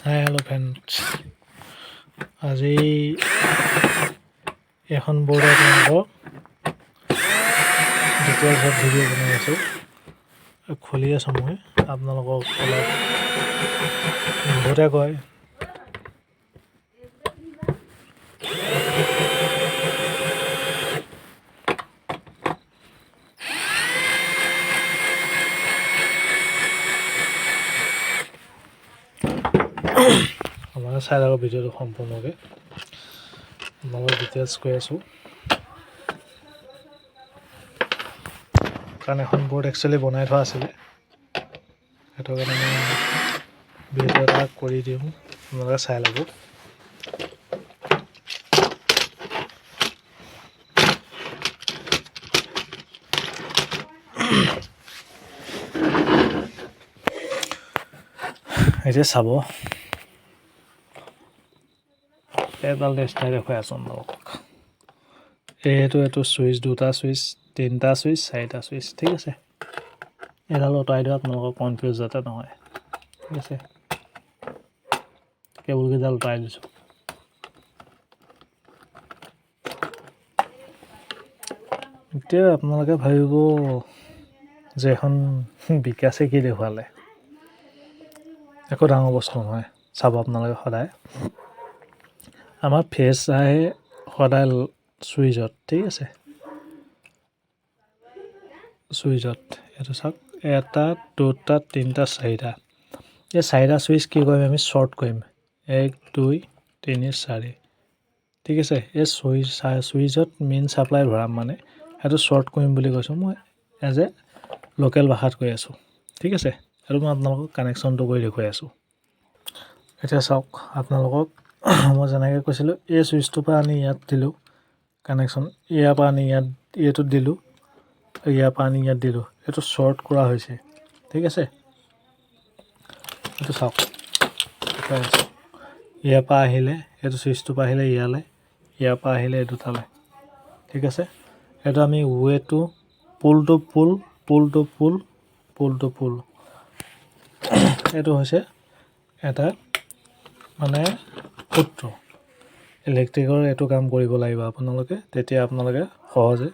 Hi hello' friends, আজি এখন board আপোনালোকক ডিটেইলছত ভিডিঅ' বনাই আছোঁ, খুলি আছোঁ মই আপোনালোকক। অলপ বহুতে কয় আপোনালোকে চাই থাকক ভিডিঅ'টো সম্পূৰ্ণকৈ, আপোনালোকক ডিটেইলছ কৈ আছোঁ। কাৰণ এখন বৰ্ড একচুৱেলি বনাই থোৱা আছিলে, সেইটো কাৰণে মই ভিডিঅ' এটা কৰি দিওঁ, আপোনালোকে চাই ল'ব। এতিয়া চাব, এডাল টেষ্টাৰ দেখুৱাই আছোঁ আপোনালোকক। এইটো চুইচ, দুটা চুইচ, তিনিটা চুইচ, চাৰিটা চুইচ, ঠিক আছে। এডাল আঁতৰাই দিওঁ, আপোনালোকৰ কনফিউজ যাতে নহয়, ঠিক আছে। কেবুলকেইডাল আঁতৰাই দিছোঁ। এতিয়া আপোনালোকে ভাবিব যে এখন বিকাশে কি দেখুৱালে, একো ডাঙৰ বস্তু নহয়। চাব আপোনালোকে, সদায় আমাৰ ফেচ আহে সদায় চুইচত, ঠিক আছে। চুইচত এইটো চাওক, এটা দুটা তিনিটা চাৰিটা, এই চাৰিটা চুইচ কি কৰিম আমি? শ্বৰ্ট কৰিম। 1 2 3 4, ঠিক আছে। এই চুইচত মেইন চাপ্লাই ভৰাম, মানে সেইটো শ্বৰ্ট কৰিম বুলি কৈছোঁ মই, এজ এ লোকেল ভাষাত কৈ আছোঁ, ঠিক আছে। সেইটো মই আপোনালোকক কানেকশ্যনটো কৰি দেখুৱাই আছোঁ। এতিয়া চাওক, আপোনালোকক মই যেনেকৈ কৈছিলোঁ, এই চুইচটোৰ পৰা আনি ইয়াত দিলোঁ কানেকশ্যন, ইয়াৰ পৰা আনি ইয়াত এইটোত দিলোঁ, ইয়াৰ পৰা আনি ইয়াত দিলোঁ, এইটো শ্বৰ্ট কৰা হৈছে, ঠিক আছে। এইটো চাওক, দেখুৱাই আছোঁ। ইয়াৰ পৰা আহিলে এইটো চুইচটোৰ পৰা আহিলে ইয়ালৈ, ইয়াৰ পৰা আহিলে এই দুটালৈ, ঠিক আছে। এইটো আমি ৱেটো pole to pole, pole to pole, pole to pole, এইটো হৈছে এটা মানে সূত্ৰ ইলেক্ট্ৰিকৰ। এইটো কাম কৰিব লাগিব আপোনালোকে, তেতিয়া আপোনালোকে সহজে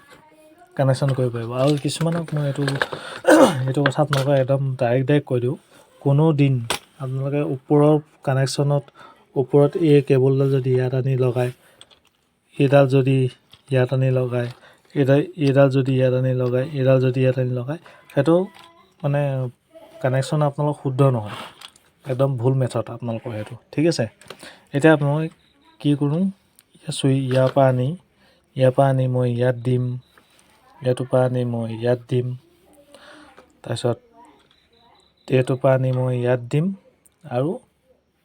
কানেকশ্যন কৰিব পাৰিব। আৰু কিছুমানক মই এইটো কথা আপোনালোকক একদম ডাইৰেক্ট ডাইৰেক্ট কৈ দিওঁ, কোনো দিন আপোনালোকে ওপৰৰ কানেকশ্যনত ওপৰত এই কেবুলডাল যদি ইয়াত আনি লগায়, এইডাল যদি ইয়াত আনি লগায়, এইডাল যদি ইয়াত আনি লগায়, এইডাল যদি ইয়াত আনি লগায়, সেইটো মানে কানেকশ্যন আপোনালোক শুদ্ধ নহয়, একদম ভুল মেথড আপোনালোকৰ সেইটো, ঠিক আছে। এতিয়া আপোনালোকে কি কৰোঁ, চুই ইয়াৰ পৰা আনি, ইয়াৰ পৰা আনি মই ইয়াত দিম, এইটোৰ পৰা আনি মই ইয়াত দিম, তাৰপিছত এইটোৰ পৰা আনি মই ইয়াত দিম, আৰু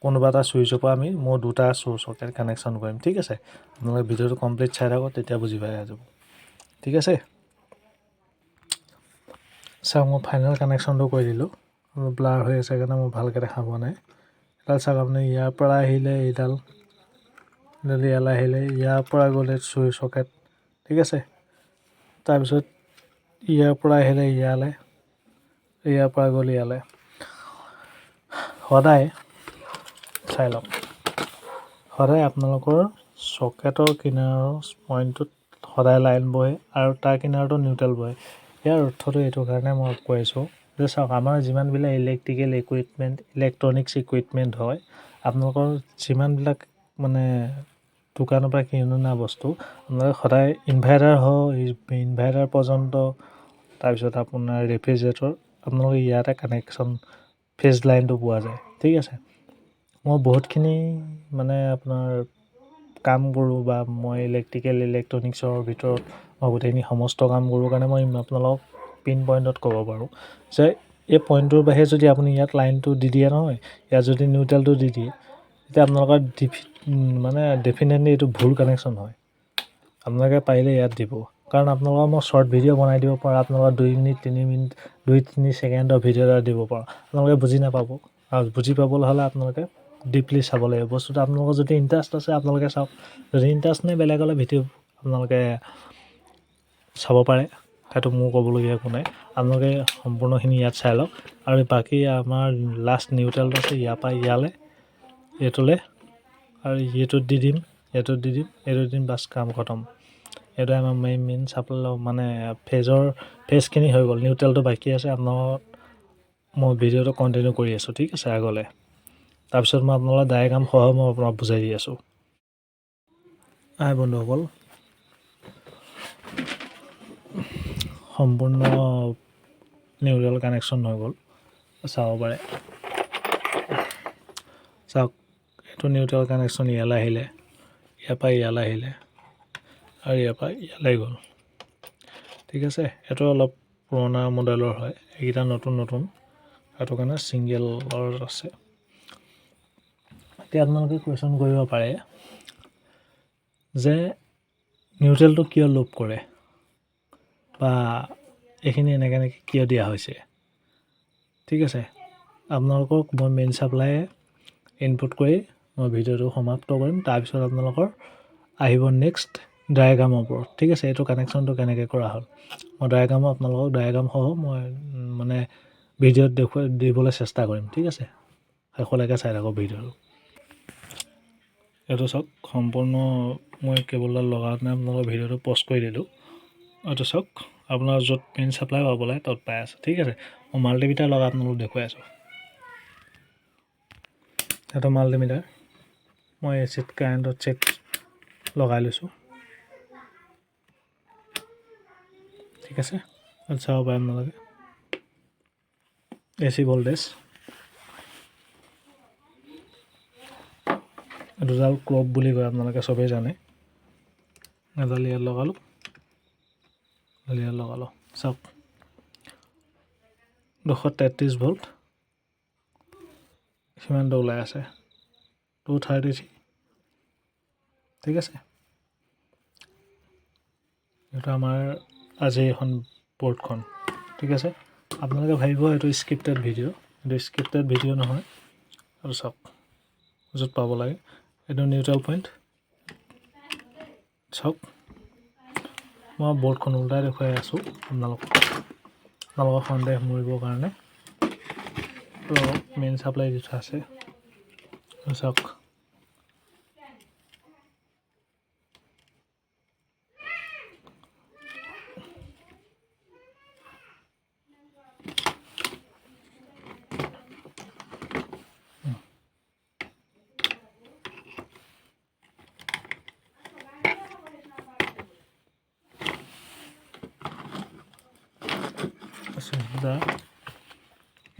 কোনোবা এটা চুইচৰ পৰা আমি মই দুটা চকেট কানেকশ্যন কৰিম, ঠিক আছে। আপোনালোকে ভিডিঅ'টো কমপ্লিট চাই থাকক, তেতিয়া বুজি পাই যাব, ঠিক আছে। চাওক, মই ফাইনেল কানেকশ্যনটো কৰি দিলোঁ, ব্লাৰ হৈ আছে কাৰণে মই ভালকৈ দেখা পোৱা নাই। এডাল চাওক আপুনি, ইয়াৰ পৰা আহিলে এইডাল, এইডাল ইয়ালৈ আহিলে, ইয়াৰ পৰা গ'লে চুইচ চকেট, ঠিক আছে। তাৰপিছত ইয়াৰ পৰা আহিলে ইয়ালৈ, ইয়াৰ পৰা গ'লে ইয়ালৈ। সদায় চাই লওক, সদায় আপোনালোকৰ চকেটৰ কিনাৰৰ পইণ্টটোত সদায় লাইন বহে আৰু তাৰ কিনাৰতো নিউট্ৰেল বহে। ইয়াৰ অৰ্থটো এইটো কাৰণে মই কৈ আছোঁ যে চাওক, আমাৰ যিমানবিলাক ইলেক্ট্ৰিকেল ইকুইপমেণ্ট, ইলেক্ট্ৰনিক্স ইকুইপমেণ্ট হয়, আপোনালোকৰ যিমানবিলাক মানে দোকানৰ পৰা কিনি অনা বস্তু, আপোনালোকে সদায় ইনভাৰ্টাৰ হওক, ইনভাৰ্টাৰ পৰ্যন্ত, তাৰপিছত আপোনাৰ ৰেফ্ৰিজৰেটৰ, আপোনালোকে ইয়াতে কানেকশ্যন ফেজ লাইনটো পোৱা যায়, ঠিক আছে। মই বহুতখিনি মানে আপোনাৰ কাম কৰোঁ বা মই ইলেক্ট্ৰিকেল ইলেক্ট্ৰনিক্সৰ ভিতৰত মই গোটেইখিনি সমস্ত কাম কৰোঁ কাৰণে মই আপোনালোকক পিন পইণ্টত ক'ব পাৰোঁ যে এই পইণ্টটোৰ বাহিৰে যদি আপুনি ইয়াত লাইনটো দি দিয়ে নহয়, ইয়াত যদি নিউট্ৰেলটো দি দিয়ে, তেতিয়া আপোনালোকৰ মানে ডেফিনেটলি এইটো ভুল কানেকশ্যন হয়। আপোনালোকে পাৰিলে ইয়াত দিব, কাৰণ আপোনালোকক মই শ্বৰ্ট ভিডিঅ' বনাই দিব পাৰোঁ, আপোনালোকৰ 2 মিনিট 3 মিনিট 2-3 ছেকেণ্ডৰ ভিডিঅ' এটা দিব পাৰোঁ, আপোনালোকে বুজি নাপাব। আৰু বুজি পাবলৈ হ'লে আপোনালোকে ডিপলি চাব লাগিব বস্তুটো। আপোনালোকৰ যদি ইণ্টাৰেষ্ট আছে আপোনালোকে চাওক, যদি ইণ্টাৰেষ্ট নাই বেলেগলৈ ভিডিঅ' আপোনালোকে চাব পাৰে, সেইটো মোৰ ক'বলগীয়া একো নাই। আপোনালোকে সম্পূৰ্ণখিনি ইয়াত চাই লওক। আৰু বাকী আমাৰ লাষ্ট নিউট্ৰেলটো আছে ইয়াৰ পৰা ইয়ালৈ, এইটোলৈ, আৰু এইটোত দি দিম, এইটোত দি দিম, এইটোত দিম, বাছ কাম খতম। এইটোৱে আমাৰ মেইন মেইন চাপ্লাই মানে ফেজৰ ফেজখিনি হৈ গ'ল, নিউট্ৰেলটো বাকী আছে। আপোনালোকক মই ভিডিঅ'টো কণ্টিনিউ কৰি আছোঁ, ঠিক আছে, আগলৈ। তাৰপিছত মই আপোনালোকৰ ডায়েগ্ৰাম সহ মই আপোনাক বুজাই দি আছোঁ। আই বন্ধুসকল, সম্পূৰ্ণ নিউট্ৰেল কানেকশ্যন হৈ গ'ল, চাব পাৰে। চাওক, এইটো নিউট্ৰেল কানেকশ্যন ইয়ালৈ আহিলে, ইয়াৰ পৰা ইয়ালৈ আহিলে, আৰু ইয়াৰ পৰা ইয়ালৈ গ'ল, ঠিক আছে। এইটো অলপ পুৰণা মডেলৰ হয়, এইকেইটা নতুন নতুন, সেইটো কাৰণে ছিংগেলৰ আছে। এতিয়া আপোনালোকে কুৱেশ্যন কৰিব পাৰে যে নিউট্ৰেলটো কিয় লোপ কৰে বা এইখিনি এনেকৈ এনেকৈ কিয় দিয়া হৈছে, ঠিক আছে। আপোনালোকক মই মেইন চাপ্লাই ইনপুট কৰি মই ভিডিঅ'টো সমাপ্ত কৰিম। তাৰপিছত আপোনালোকৰ আহিব নেক্সট ডায়েগ্ৰামৰ ওপৰত, ঠিক আছে। এইটো কানেকশ্যনটো কেনেকৈ কৰা হ'ল মই ডায়েগ্ৰামো আপোনালোকক ডায়েগ্ৰামসহ মই মানে ভিডিঅ'ত দেখুৱাই দিবলৈ চেষ্টা কৰিম, ঠিক আছে। শেষলৈকে চাই থাকক ভিডিঅ'টো। এইটো চাওক, সম্পূৰ্ণ মই কেবুলডাল লগাওঁতে আপোনালোকৰ ভিডিঅ'টো প'ষ্ট কৰি দিলোঁ। এইটো চাওক, আপোনাৰ য'ত মেইন চাপ্লাই পাব লাগে ত'ত পাই আছে, ঠিক আছে। মই মাল্টিমিটাৰ লগাই আপোনালোকক দেখুৱাই আছোঁ। এইটো মাল্টিমিটাৰ, মই এ চিত কাৰেণ্টত চেক লগাই লৈছোঁ, ঠিক আছে। চাব পাৰে আপোনালোকে এ চি ভল্টেজ। দুডাল ক্লব বুলি কয়, আপোনালোকে চবেই জানে। এডাল ইয়াত লগালোঁ, এডাল ইয়াত লগালোঁ। চাওক, 233 ভল্ট সিমানটো ওলাই আছে, 233, ঠিক আছে। এইটো আমাৰ আজি এখন বৰ্ডখন, ঠিক আছে। আপোনালোকে ভাবিব এইটো স্ক্ৰিপ্টেড ভিডিঅ', এইটো স্ক্ৰিপ্টেড ভিডিঅ' নহয়। আৰু চাওক য'ত পাব লাগে, এইটো নিউট্ৰেল পইণ্ট। চাওক, মই বৰ্ডখন ওলটাই দেখুৱাই আছোঁ আপোনালোকক, আপোনালোকৰ সন্দেহ মৰিবৰ কাৰণে। তো মেইন চাপ্লাই দি থোৱা আছে, চাওক।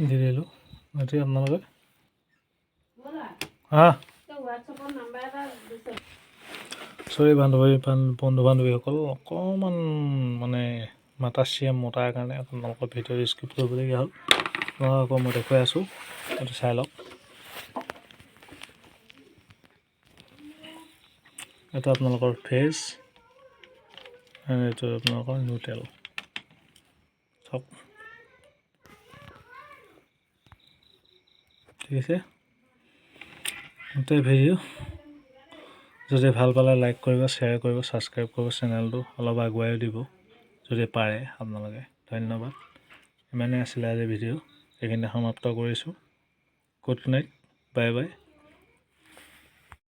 দি দিলোঁ এতিয়া আপোনালোকে। হা, চৰি বন্ধু বান্ধৱীসকল, অকণমান মানে মাতাশ্ৰীয়ে মতাৰ কাৰণে আপোনালোকৰ ভিডিঅ' স্কিপ কৰিবলগীয়া হ'ল। আপোনালোকক আকৌ মই দেখুৱাই আছোঁ, এইটো চাই লওক। এইটো আপোনালোকৰ ফেজ, এইটো আপোনালোকৰ নিউট্ৰেল। চাওক, ঠিক আছে। গোটেই ভিডিঅ' যদি ভাল পালে লাইক কৰিব, শ্বেয়াৰ কৰিব, ছাবস্ক্ৰাইব কৰিব, চেনেলটো অলপ আগুৱাইও দিব যদি পাৰে আপোনালোকে। ধন্যবাদ। ইমানেই আছিলে আজি ভিডিঅ', এইখিনিতে সমাপ্ত কৰিছোঁ। Good night, bye bye.